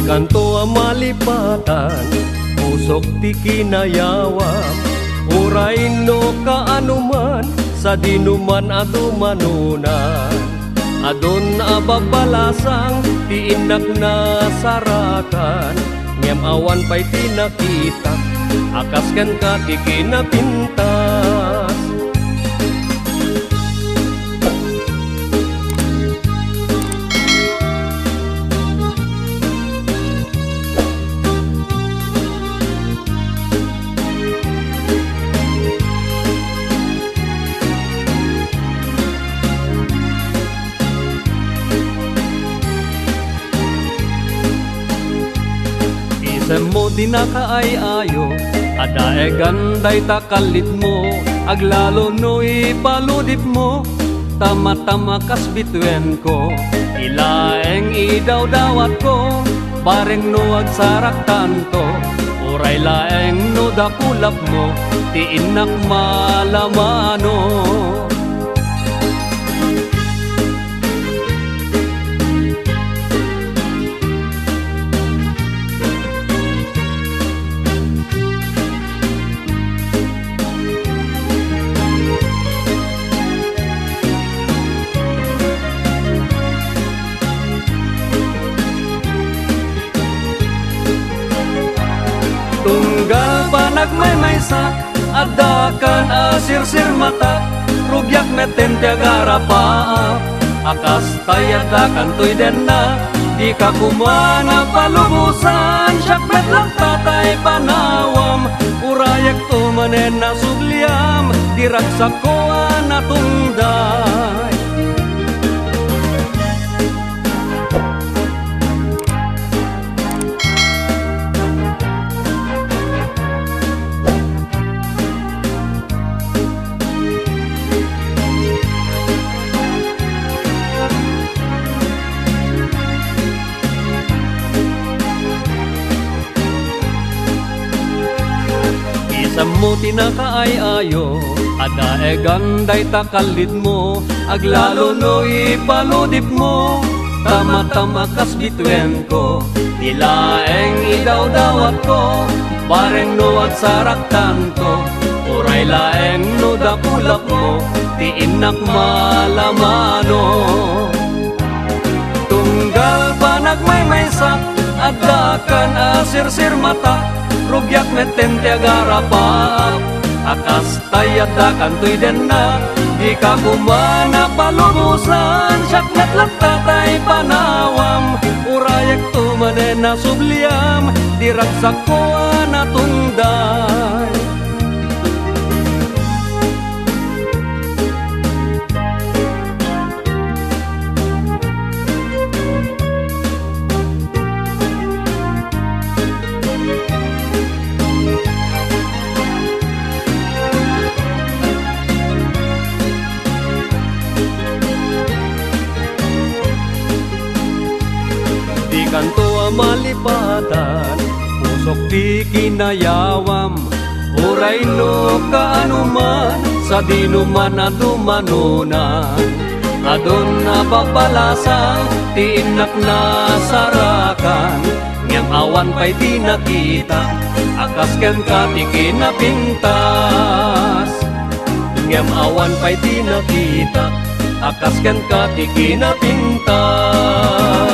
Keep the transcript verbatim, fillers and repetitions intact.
Dikanto a malipatan, pusok ti kinayawam. Uray no kaano man, sadino man a dumanunan. Adun a babbalasang ti innak nasarakan, ngem awan pay ti nakitak a kas kenka ti kinapintas. Isemmo ti nakaay-ayo a daegan dayta kallitmo, aglalo no ipaludipmo, tamatama kas bituenko. Ti laeng idawdawatko, bareng no agsaraktanto, uray laeng no dakulapmo, ti innak malamano. Tunggal panagmaymaysak, addakan a sirsirmatak, rugiak metten ti agarapaak. A kas tay addakantoy dennak, dika koma napalubosan, siak met latta tay panawam. Urayekto manen a subliam, ti ragsakko a natungday. Isemmo ti nakaay-ayo a daegan dayta kallitmo, aglalo no ipaludipmo, tamatama kas bituenko. Ti laeng idawdawatko, bareng no agsaraktanto, uray laeng no dakulapmo, ti innak malamano. Tunggal panagmaymaysak, addakan a sirsirmatak, rugiak metten ti agarapaak. A kas tay addakantoy dennak, dika koma napalubosan, siak met latta tay panawam. Urayekto manen a subliam, ti ragsakko a natungday. Dikanto a malipatan, pusok ti kinayawam. Uray no kaano man, sadino man a dumanunan. Adun a babbalasang ti innak nasarakan, ngem awan pay ti nakita a kas kenka ti kinapintas. Ngem awan pay ti nakita a kas kenka ti kinapintas.